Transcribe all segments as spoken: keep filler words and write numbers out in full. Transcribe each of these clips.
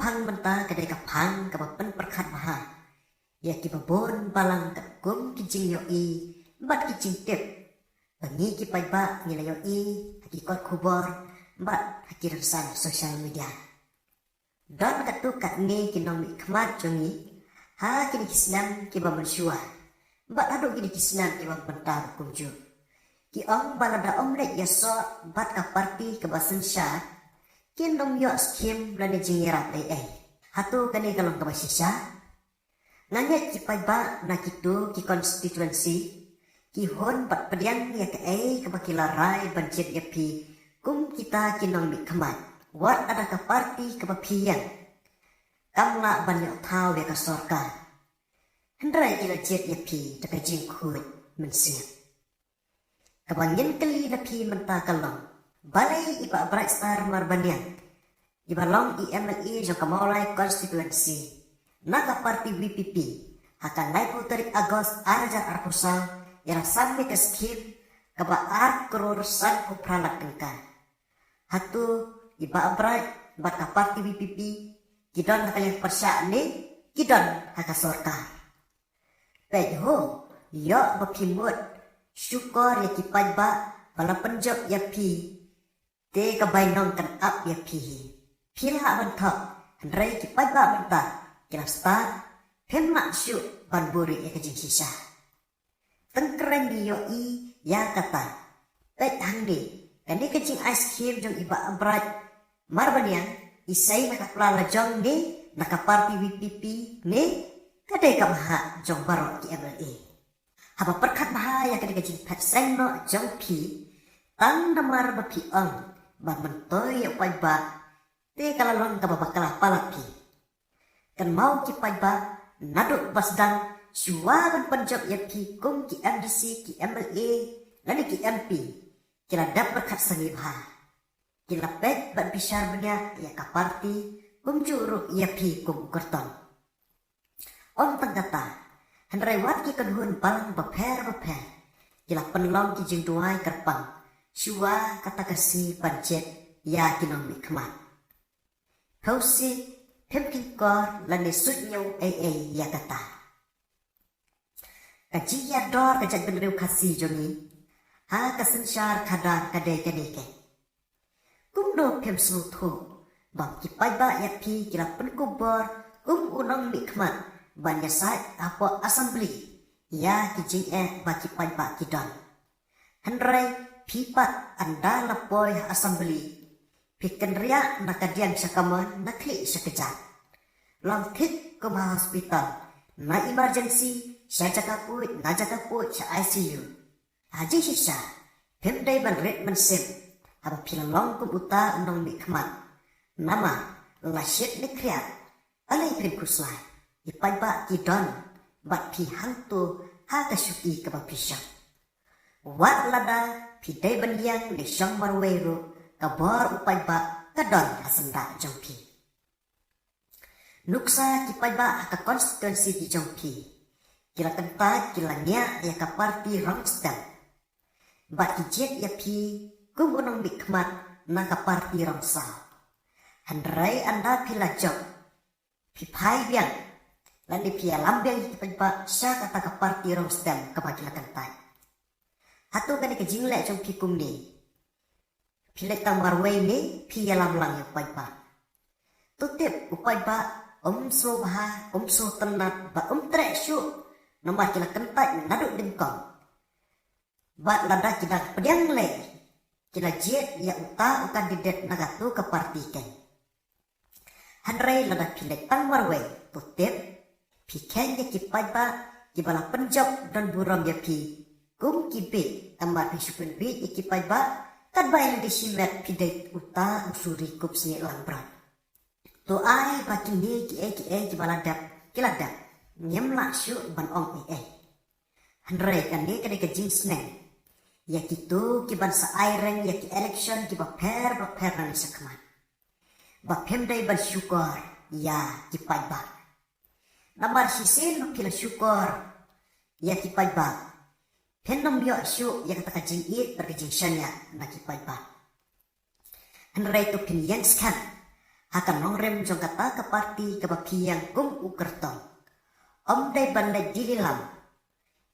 Tang mynta ka dei ka phang kaba pynpyrkhat bha ïa kiba bun balang katkum ki jingïohi bad ki jingtip ba ngi ki paidbah ngi la ïohi ha ki kot khubor bad ha ki rynsan social media. Don katto katne ki nongmihkhmat jong ngi ha kine ki snem kiba mynshuwa bad haduh kine ki snem kiba mynta kumjuh. Ki ong ba lada ym leit ïasoh bad ka parti kaba synshar, kin ym ïoh skhim lane jingïarap ei ei. Hato kane ka long kaba shisha? Nga ngeit ki paidbah na kito ki constituency ki hun bad pdiang ïa kaei kaba ki la rai ban jied ïa phi kum kita ki nongmihkhmat. Wat lada ka parti kaba phi ïeng kam lah ban ïoh thaw ïa ka sorkar, hynrei ki la jied ïa phi da ka jingkhuid mynsiem. Kaba ngin kylli na phi mynta ka long, balei i Bah Brightstar Marbaniang, iba long i M L A jong ka Mawlai constituency na ka parti V P P, ha ka laiphew tarik August ar hajar arphew saw i la sam ïa ka skhim kaba ar klur sanphew phra lak tyngka. Hato i Bah Bright bad ka parti V P P ki don ha ka liang pyrshah ne ki don ha ka sorkar? Peit ho, ïoh ba phi mut shukor ïa ki paidbah ba la pynjop ïa phi, te ka bainong kan ap ïa phi hi. Phi lah ban thok, hynrei ki paidbah mynta ki la stad, phim lah shuh ban buhrieh ïa ka jingshisha. Tang kren ngi ïohi ïa kata. Peit hangne, kane ka jingai skhim jong i Bah Bright Marbaniang, i sei na ka pla la jong ne na ka parti V P P ne ka dei ka bhah jong baroh ki M L A. Haba pyrkhat bha ïa kane ka jingphet seng noh jong phi, tang namar ba phi ong ba myntoi ïa u paidbah, te ka la long kaba bakla palat phi. Kynmaw ki paidbah, naduh ba sdang shuwa ban pynjop ïa phi kum ki M D C, ki M L A lane ki M P, ki la dep pyrkhat sangeh bha. Ki la peit bad bishar bniah ïa ka parti, kumjuh ruh ïa phi kum u kyrtong. Ym tang kata, hynrei wat ki kynhun balang bapher bapher ki la pynlong ki jingduwai kyrpang shuwa kata ka sngi ban jied ïa ki nongmihkhmat. Phewse, phim kyngkor lane suidñiew ei ei ïa kata. Ka jingïador ka jaitbynriew Khasi jong ngi ha ka synshar khadar ka dei kane keiñ. Kumno phim sngewthuh ba ki paidbah ïa phi ki la pynkupbor kum u nongmihkhmat ban ïasaid hapoh Assembly ïa ki jingeh ba ki paidbah ki don? Hynrei phi pat, ynda la poi ha Assembly, phi kynriah na kadiang sha kamon, na khlieh sha kjat. Long thik kum ha hospital, na emergency sha jaka puid, na jaka puid sha I C U. Ha jingshisha, phim dei ban rit mynsiem haba phi la long kum uta u nongmihkhmat. Namar la shit ne khriat, balei phin khuslai? I paidbah ki don bad phi hangto ha ka shuki kaba phi shong. Wat lada phi dei ban ïeng ne shong marwei ruh, ka bor u paidbah ka don ha syndah jong phi. Nuksa ki paidbah ha ka constituency ki jong phi, ki la kyntait, ki la ngiah ïa ka parti rong stem. Bad ki jied ïa phi kum u nongmihkhmat na ka parti rong saw. Hynrei ynda phi la jop, phi phai biang lane phi ïalam biang ïa ki paidbah sha kata ka parti rong stem kaba ki la kyntait. Hato kane ka jingleh jong phi kumne, phi leit tang marwei ne phi ïalam lang ïa u paidbah? To tip, u paidbah um sngewbha, um sngewtynnat bad um treh shuh, namar ki la kyntait naduh dyngkong. Bad lada ki dang pdiang lei, ki la jied ïa uta u candidate na kato ka parti keiñ. Hynrei lada phi leit tang marwei, to tip, phi kheiñ ïa ki paidbah kiba la pynjop don burom ïa phi kum ki bieit, namar phi shu pynbieit ïa ki paidbah, katba ïa lade shimet phi dei uta u suri kup snieh langbrot. To ai ba kine kiei kiei kiba la dep ki la dep, ngim lah shuh ban ong ei ei. Hynrei kane ka dei ka jingsneng ïa kito ki ban sa ai reng ïa ki election kiba pher bapher nangne shakhmat, ba phim dei ban shukor ïa ki paidbah. Namar shisien ba phi la shukor ïa ki paidbah, phin ym ïoh shuh ïa kata ka jingïeit bad ka jingshaniah na ki paidbah. Hynrei to phin ïeng skhem Ha ka nongrim jong kata ka party kaba phi ïeng kum u kyrtong, ym dei ban leit dih lilam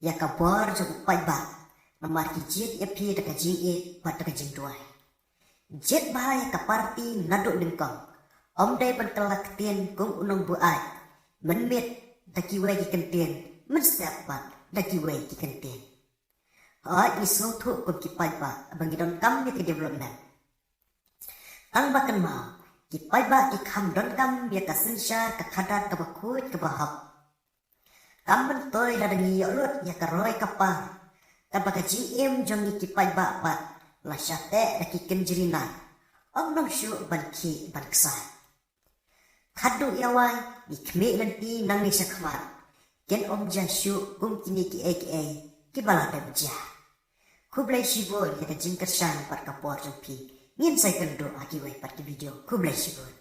ïa ka bor jong u paidbah, namar ki jied ïa phi da ka jingïeit bad da ka jingduwai. Jied bha ïa ka party naduh nyngkong, ym dei ban kylla ktien kum u nongbuaid, mynmiet da kiwei ki kyntien, mynstep pat da kiwei ki kyntien. Hooid, ngi sngewthuh kum ki paidbah ba ngi donkam ïa ki development. Tang ba kynmaw, ki paidbah ki kham donkam ïa ka synshar ka khadar kaba khuid kaba hok. Kam myntoi lada ngi ïoh lut ïa ka roi ka par, kaba ka jingim jong ngi ki paidbah pat la shah teh da ki kynjri nar, ym nang shuh ban khih ban ksai. Khadduh ïa wai, ngi khmih lynti nangne shakhmat, kin ym jia shuh kum kine kiei kiei kiba la dep jia. Khublei shibun ïa ka jingkyrshan bad ka por jong phi. Ngin sa ïakynduh ha kiwei pat ki video. Khublei shibun.